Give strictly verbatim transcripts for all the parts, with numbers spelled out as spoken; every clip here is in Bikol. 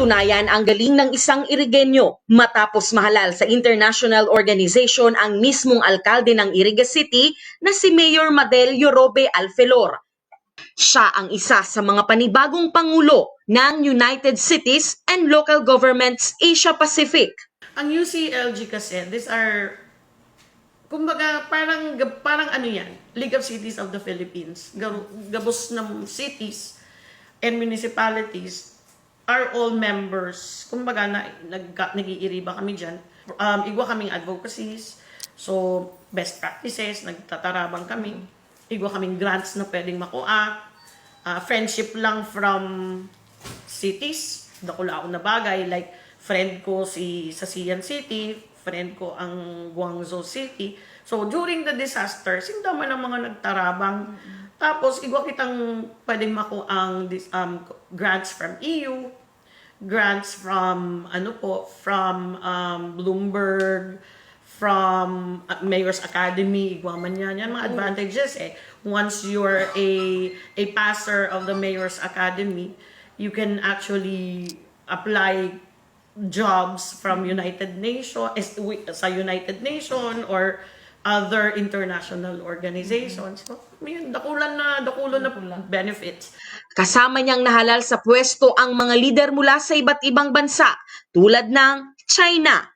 Tunayan ang galing ng isang Irigenyo matapos mahalal sa international organization ang mismong alkalde ng Iriga City na si Mayor Madel Yorobe Alfelor. Siya ang isa sa mga panibagong pangulo ng United Cities and Local Governments Asia Pacific. Ang U C L G kasi, these are, kumbaga, parang, parang ano yan, League of Cities of the Philippines. Gabos ng cities and municipalities are all members. Kumbaga, na, nag, nag-iiriba kami dyan. Um, igwa kaming advocacies. So, best practices, nagtatarabang kami. Igwa kaming grants na pwedeng makuha. Uh, friendship lang from cities. Dakulaon na bagay. Like, friend ko si sa Sian City, friend ko ang Guangzhou City. So, during the disaster, sinda man ang mga nagtarabang. Tapos, igwa kitang pwedeng makuha ang um, grants from E U, grants from, ano po, from um, Bloomberg, from uh, Mayor's Academy, igwa man yan. Yan mga advantages eh. Once you're a, a passer of the Mayor's Academy, you can actually apply jobs from United Nations, sa United Nation or other international organizations. So, may dakulan na, dakulan na benefits. Kasama niyang nahalal sa pwesto ang mga lider mula sa iba't ibang bansa tulad ng China,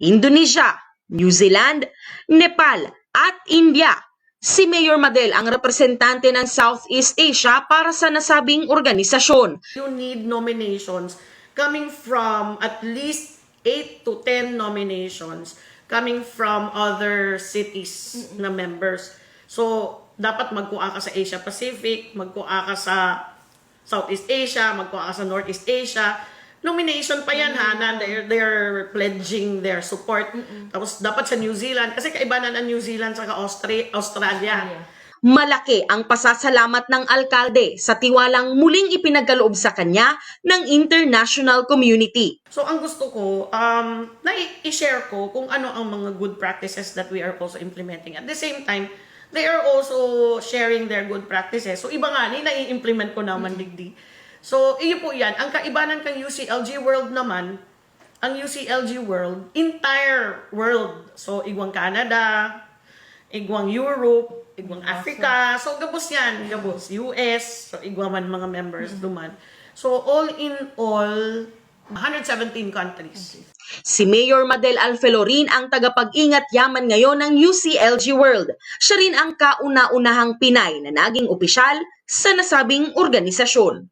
Indonesia, New Zealand, Nepal at India. Si Mayor Madel ang representante ng Southeast Asia para sa nasabing organisasyon. You need nominations coming from at least eight to ten nominations coming from other cities na members. So, dapat magkua ka sa Asia Pacific, magkua ka sa Southeast Asia, magkua ka sa Northeast Asia. Nomination pa yan ha, na they're, they're pledging their support. Tapos dapat sa New Zealand, kasi kaibanan ang New Zealand sa Austria, Australia. Malaki ang pasasalamat ng alkalde sa tiwalang muling ipinagkaloob sa kanya ng international community. So, ang gusto ko, um, na i-share ko kung ano ang mga good practices that we are also implementing. At the same time, they are also sharing their good practices. So, iba nga ni nai-implement ko naman digdi. So, iyo po yan. Ang kaibanan kang U C L G World naman, ang U C L G World, entire world. So, igwang Canada, igwang Europe, igwang Africa. So, gabos yan, gabos. U S, so igwa man mga members duman. So, all in all, one hundred seventeen countries. Si Mayor Madel Alfelorin ang tagapag-ingat yaman ngayon ng U C L G World. Siya rin ang kauna-unahang Pinay na naging opisyal sa nasabing organisasyon.